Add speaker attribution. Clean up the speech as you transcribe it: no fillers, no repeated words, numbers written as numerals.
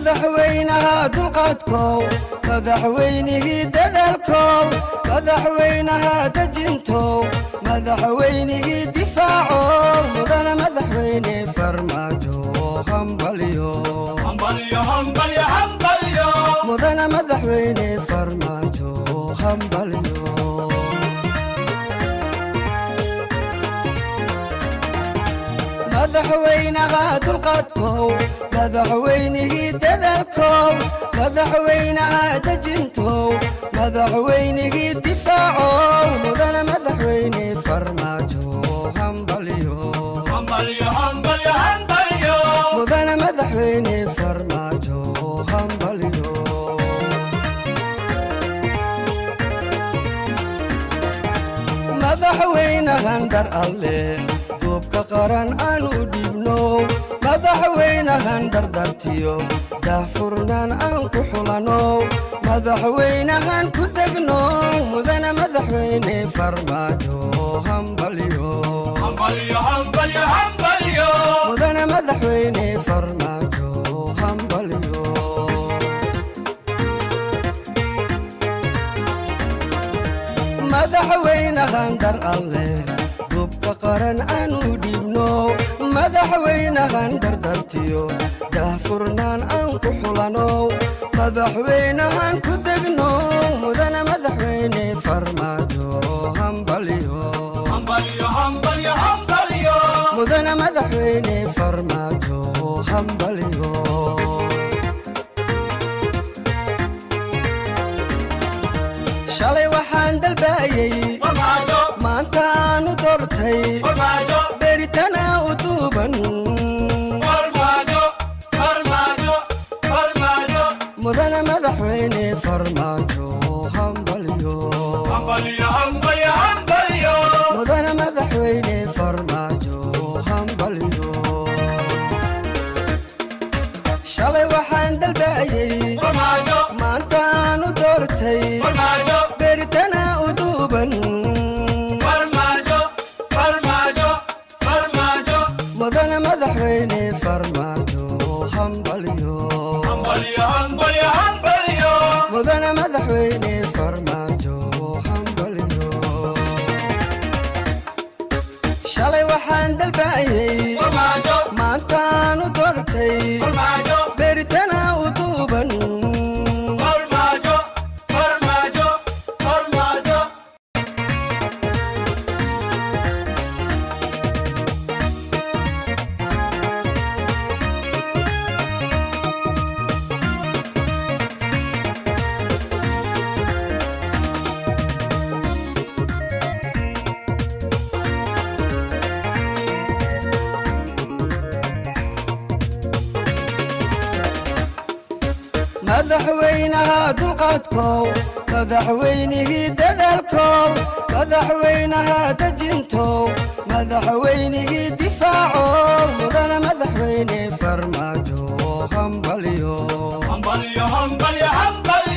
Speaker 1: Madaxweynaha dulqaadkow, madaxweynihii dadaalkow, madaxweynaha dejintow, madaxweynihii difaacow, mudana madaxweyne Farmaajo, hambalyo. Mudana madaxweyne Farmaajo, hambalyo. Madaxweynaha dulqaadkow, madaxweynihii dadaalkow, madaxweynaha dejintow, madaxweynihii difaacow, mudana madaxweyne Farmaajo, hambalyo. Mudana madaxweyne Farmaajo, hambalyo. Madaxweynahan dar alle duubka qaran aan u dhiibno, madaxweynahan dardartiyo daahfurnaan aan ku xulano, madaxweynahan ku degno, mudana madaxweyne Farmaajo, hambalyo. Mudana madaxweyne Farmaajo, hambalyo. Madaxweynahan dar alle duubka qaran aan u dhiibno, madaxweynahan dardartiyo daahfurnaan aan ku xulano, madaxweynahan ku degno, mudana madaxweyne Farmaajo, hambalyo. Mudana madaxweyne Farmaajo, hambalyo. Shalay waxaan dalbaayey, maanta aanu doortay, beritana u duuban. Mudana madaxweyne Farmaajo, hambalyo. Mudana madaxweyne Farmaajo, hambalyo. Shalay waxaan dalbaayey, maanta aanu doortay, beritana u duuban. Mudana madaxweyne Farmaajo, hambalyo. Mudana madaxweyne Farmaajo, hambalyo. Shalay waxaan dalbaayey, maanta aanu doortay, beritana u duuban. Madaxweynaha dulqaadkow, madaxweynihii dadaalkow, madaxweynaha dejintow, madaxweynihii difaacow, mudana madaxweyne Farmaajo, hambalyo.